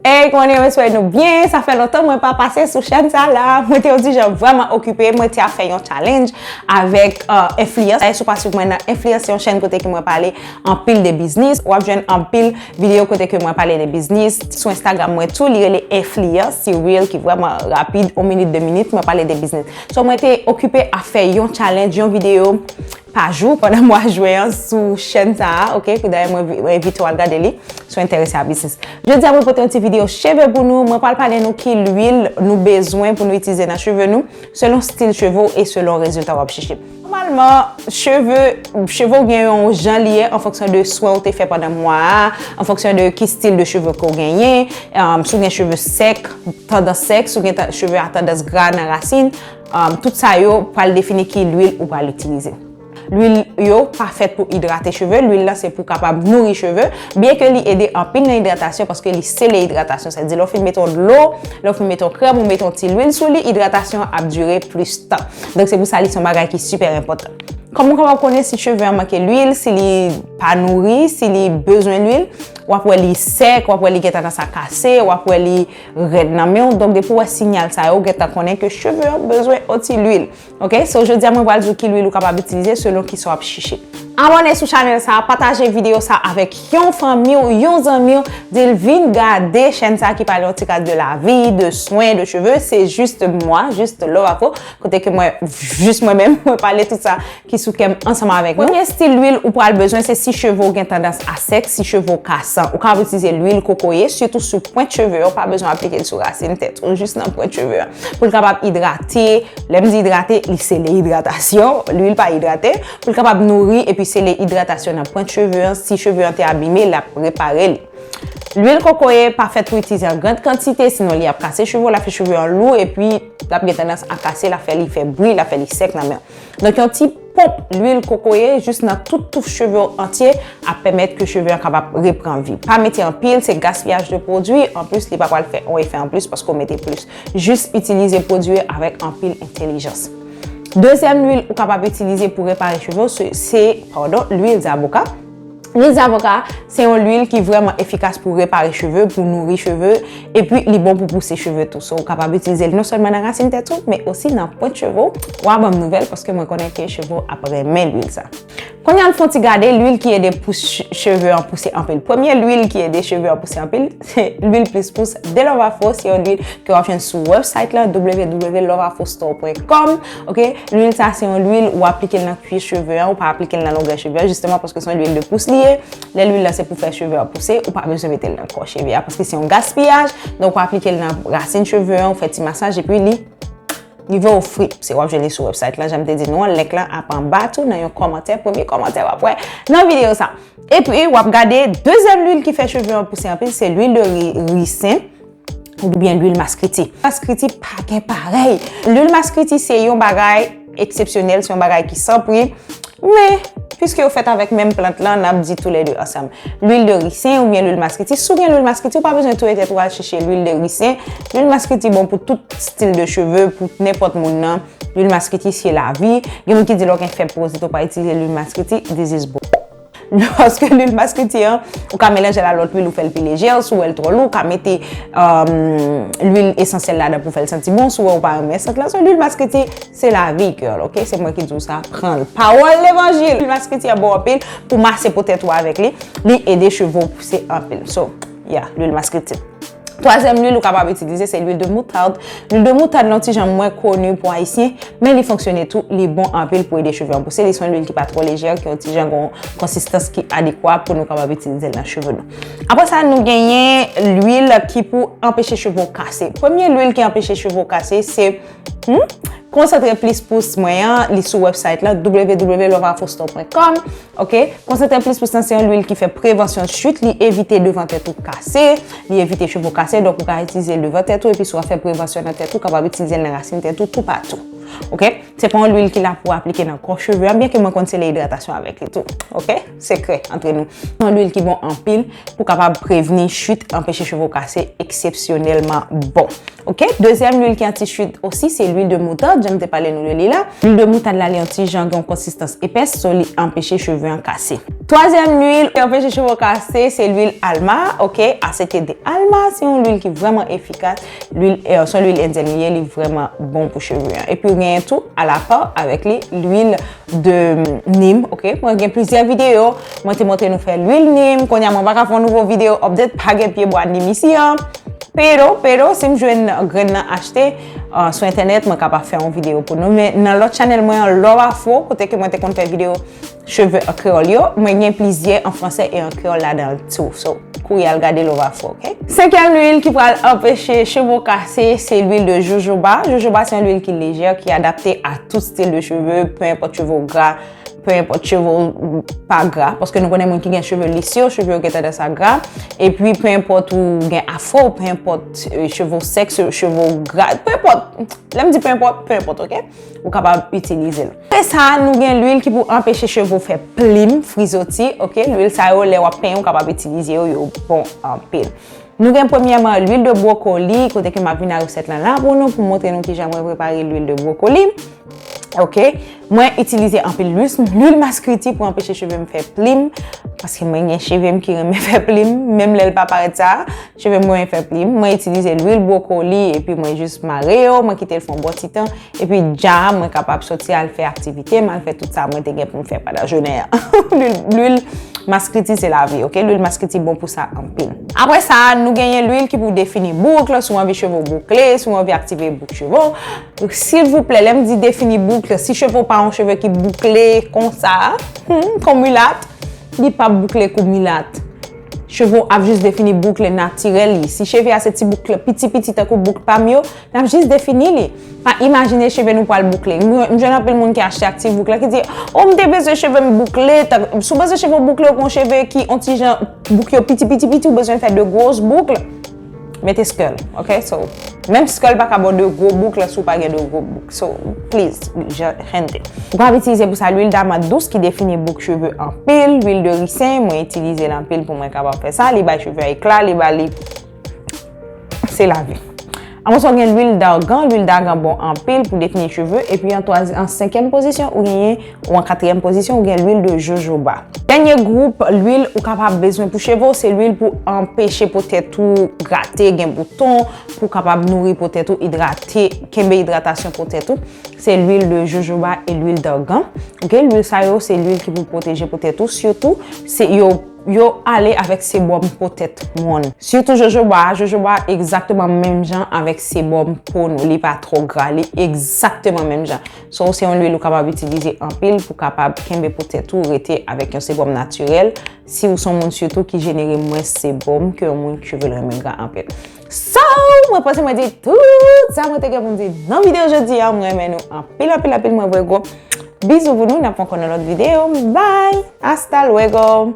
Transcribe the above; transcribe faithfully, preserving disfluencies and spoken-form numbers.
Hey, kòman nou ye? M espere nou byen. Sa fè lontan mwen pa pase sou chèn sa la. Mwen te yon ti jan vrèman okipe. Mwen te ap fè yon challenge avèk uh, Influence. Dayè, si w pa swiv mwen nan Influence, se yon chèn kote ke mwen pale anpil de biznis. W ap jwenn anpil videyo kote ke mwen pale de biznis. Sou Instagram mwen tou, li rele Influence. Se reel ki vrèman rapid, yon minit, de minit, mwen pale de biznis. So, mwen te okipe ap fè yon challenge, yon videyo pa jou pandan mwa jen an sou chèn sa a, ok? Kou dayè mwen vi- mwen envite w al gade li si w enterese a biznis. Jodi a mwen pote yon ti videyo cheve pou nou. Mwen pral pale nou ki lwil nou bezwen pou nou itilize nan cheve nou, selon stil cheve w e selon rezilta w ap chèche. Nòmalman, cheve, cheve w gen yon jan li ye an fonksyon de swen w te fè pandan mwa a, an fonksyon de ki stil de cheve ke w genyen, um, si w gen cheve sèk, tandans sèk, si w gen ta- cheve a tandans gra nan rasin, um, tout sa yo pral defini ki lwil ou pral itilize. Lwil yo pa fèt pou idrate cheve, lwil la se pou kapab nouri cheve, byen ke li ede anpil nan idratasyon paske li sele idratasyon. Sa di lè w fin mete yon dlo, lè w fin mete yon krèm ou mete yon ti lwil sou li, idratasyon an ap dire plis tan. Donk se pou sa li se yon bagay ki sipè enpòtan. Kòman w kapab konnen si cheve an manke lwil, si li pa nouri, si li bezwen lwil? W ap wè li sèk, w ap wè li gen tandans a kase, w ap wè li rèd nan men w. Donk depi w wè siyal sa yo, w gentan konnen ke cheve an bezwen yon ti lwil. Ok, so jodi a mwen pral di w ki lwil ou kapab itilize selon kisa w ap chèche. Abòne sou chanèl sa, pataje videyo sa avèk yon fanmi w, yon zanmi w, di l vin gade chèn sa ki pale yon ti kras de lavi, de swen, de cheve. Se jis mwen, jis Love Afro, kote ke mwen, jis mwen menm, mwen pale tout sa ki sou kè m ansanm avèk nou. Premye stil lwil ou pral bezwen se si cheve w gen tandans a sèk, si cheve w kasan. Ou kapab itilize lwil kokoye, sitou sou pwent cheve w, pa bezwen aplike l sou rasin tèt ou, jis nan pwent cheve w. Pou l kapab idrate, lè m di idrate, li sele idratasyon, lwil pa idrate, pou l kapab nouri epi sele idratasyon nan pwent cheve an, si cheve an te abime, l ap repare li. Lwil kokoye pa fèt pou itilize an gran kantite, sinon li ap kase cheve w, l ap fè cheve an lou, epi l ap gen tandans a kase, l ap fè li fè bri, l ap fè li sèk nan men w. Donk, yon ti ponp lwil kokoye jis nan tout touf cheve w antye ap pèmèt ke cheve an kapab repran vi. Pa mete anpil, se gaspiyaj de pwodui, anplis, li pa pral fè yon efè anplis paske w mete plis. Jis itilize pwodui yo avèk anpil entèlijans. Dezyèm lwil ou kapab itilize pou repare cheve w, se, se, padon, lwil zaboka. Lwil zaboka, se yon lwil ki vrèman efikas pou repare cheve, pou nouri cheve, epi li bon pou pouse cheve tou. So, ou kapab itilize l non sèlman nan rasin tèt ou, men osi nan pwent cheve w. W a ban m nouvèl, paske mwen konnen ke cheve w ap renmen lwil sa. Kounye a, n fè yon ti gade lwil ki ede pous ch- cheve an pouse anpil. Premye lwil ki ede cheve an pouse anpil, se lwil Plis Pous de Love Afro. Se yon lwil ke w ap jwenn sou website la, w w w love afro store point com. Ok? Lwil sa, se yon lwil ou aplike l nan kwi cheve an, ou pa aplike l nan longè cheve an, jisteman paske se yon lwil de pous li ye. Lè lwil la se pou fè cheve an pouse, ou pa bezwen mete l nan kò cheve a, paske se yon gaspiyaj. Donk, ou aplike l nan rasin cheve an, ou fè ti masaj, epi li rive w fri. Se w ap jwenn li sou website la, jan m te di nou an, link lan ap anba tou, nan yon kòmantè, premye kòmantè w ap wè nan videyo sa. Epi, w ap gade dezyèm lwil ki fè cheve an pouse anpil, se lwil de ri- ricin oubyen lwil maskriti. Maskriti pa gen parèy. Lwil maskriti se yon bagay eksepsyonèl, se yon bagay ki san pri. Men, piske yo fèt avèk menm plant lan, n ap di toulède ansanm. Lwil de ricin oubyen lwil maskriti. Si w gen lwil maskriti, ou pa bezwen touye tèt ou al chèche lwil de ricin. Lwil maskriti bon pou tout stil de cheve, pou nenpòt moun nan. Lwil maskriti se lavi. Gen moun ki di lè w gen fèb pou wozito pa itilize lwil maskriti, this is bull. Paske lwil maskriti an, ou ka melanje l a lòt lwil, ou fè l pi lejè, si w wè l twò lou, ou ka mete um, lwil esansyèl ladan pou fè l santi bon, si w wè ou pa renmen sant lan. So, lwil maskriti, se lavi, girl, ok? Se mwen ki di w sa, pran l. Pawòl levanjil! Lwil maskriti an bon anpil pou mase po tèt ou avèk li. Li ede cheve w pouse anpil. So, yeah, lwil maskriti. Twazyèm lwil ou kapab itilize, se lwil de moutad. Lwil de moutad, li yon ti jan mwen koni pou ayisyen, men li fonksyone tou, li bon anpil pou ede cheve an pouse. Li se yon lwil ki pa twò lejè, ki yon ti jan gon konsistans ki adekwa pou nou kapab itilize l nan cheve nou. Apre sa, nou genyen lwil ki pou anpeche cheve w kase. Premye lwil ki anpeche cheve w kase, se Hmm? Konsantre Plis Pous mwen an, li sou website lan, w w w love afro store point com. Ok? Konsantre Plis Pous lan se yon lwil ki fè prevansyon chit, li evite devan tèt ou kase, li evite cheve w kase, donk ou ka itilize l devan tèt ou, epi si w ap fè prevansyon nan tèt ou, kapab itilize l nan rasin tèt ou toupatou. Ok? Se pa yon lwil ki la pou aplike nan kò cheve a, byen ke mwen konn sele idratasyon avèk li tou. Oke? Sekrè antre nou. Se yon lwil ki bon anpil pou kapab prevni chit, anpeche cheve w kase eksepsyonèlman bon. Oke? Dezyèm lwil ki anti chit osi, se lwil de moutad, jan m te pale nou de li la. Lwil de moutad la, li yon ti jan gen yon konsistans epès, so li anpeche cheve an kase. Twazyèm lwil ki anpeche cheve w kase, se lwil alma, oke? Asete de alma, se yon lwil ki vrèman efikas. Lwil, eh, se yon lwil endyèn li ye, li vrèman bon pou cheve an. Epi ou genyen tou, alapa avèk li, lwil de nim, oke? Mwen gen plizyè videyo, mwen te montre nou fè lwil nim, kounye a mwen pa ka fè yon nouvo videyo update, pa gen pye bwa nim isi an. Pero, pero, si m jwenn grenn nan achte, uh, sou entènèt, mwen kapab fè yon videyo pou nou. Men nan lòt chanèl mwen an, Love Afro, kote ke mwen te konn fè videyo cheve an kreyòl yo, mwen gen plizyè an fransè e an kreyòl ladan l tou. So, kouri al gade Love Afro, oke? Senkyèm lwil ki pral anpeche cheve w kase, se lwil de jojoba. Jojoba se yon lwil ki lejè, ki adapte a tout stil de cheve, pe enpòt cheve w gra, pe enpòt cheve w pa gra, paske nou konnen moun ki gen cheve lis yo, cheve yo gen tandans a gra, epi pe enpòt ou gen afro, pe enpòt, eh, cheve w sèk, cheve w gra, pe enpòt, lè m di pe enpòt, pe enpòt, oke? Ou kapab itilize l. Apre sa, nou gen lwil ki pou anpeche cheve w fè plim, frizoti, oke? Lwil sa yo, lè w ap penyen, ou kapab itilize yo, yo bon anpil. Nou gen premyèman lwil de bwokoli, kote ke m ap vin a resèt lan la pou nou, pou montre nou kijan mwen prepare lwil de bwokoli. Oke? Mwen itilize anpil lwil, lwil maskriti pou anpeche cheve m fè plim, paske mwen gen cheve m ki renmen fè plim, menm lè l pa parèt sa, cheve m renmen fè plim. Mwen itilize lwil bwokoli, epi mwen jis mare yo, mwen kite l fè yon bon ti tan, epi dja mwen kapab soti al fè aktivite m, al fè tout sa mwen te gen pou m fè pandan jounen an. Lwil, lwil maskriti se lavi, oke? Lwil maskriti bon pou sa anpil. Apre sa, nou genyen lwil ki pou defini bouk, si w anvi cheve w boukle, si w anvi aktive bouk cheve w. Silvouplè, lè m di defini bouk, si cheve w pa yon cheve ki boukle konsa, hmm, kon milat, li p ap boukle kou milat. Cheve w ap jis defini bouk natirèl li. Si cheve a se ti bouk piti piti tankou bouk pa m yo, n ap jis defini li. Pa imajine cheve nou pral boukle. M, m jwenn anpil moun ki achte aktif bouk la ki di, "O, m te bezwen cheve m boukle." Tan, si w bezwen cheve w boukle, ou gen cheve ki on ti jan bouk yo piti, piti, piti, ou bezwen fè de gwos bouk, mete skull, oke? So, menm skull pa ka ba w de gwo bouk lè si w pa gen de gwo bouk. So, please, gente. Ou kapab itilize pou sa lwil damant dous ki defini bouk cheve anpil, lwil de ricin, mwen itilize l anpil pou mwen kapab fè sa. Li bay cheve ekla, li ba li se lavi. Apre sa, ou gen lwil dargan. Lwil dargan bon anpil pou defini cheve. Epi an twazi-, an senkyèm pozisyon, ou genyen, ou an katriyèm pozisyon, ou gen lwil de jojoba. Dènye gwoup lwil ou kapab bezwen pou cheve w, se lwil pou anpeche po tèt ou grate, gen bouton, pou kapab nouri po tèt ou, idrate, kenbe idratasyon po tèt ou. Se lwil de jojoba e lwil dargan. Oke, lwil sa yo, se lwil ki pou pwoteje po tèt ou, sitou, se yo yo ale avèk sebòm po tèt moun. Sitou jojoba, jojoba egzakteman menm jan avèk sebòm po nou. Li pa twò gra, li egzakteman menm jan. So, se yon lwil ou kapab itilize anpil pou kapab kenbe po tèt ou rete avèk yon sebòm natirèl. Si ou se yon moun sitou ki jenere mwens sebòm ke yon moun ki cheve l renmen gra anpil. So, mwen panse mwen di tout sa mwen te gen pou m di nan videyo jodi a. Mwen renmen nou anpil, anpil, anpil. Mwen voye gwo bizou pou nou. N ap fè ankò nan lòt videyo. Bye! Hasta luego!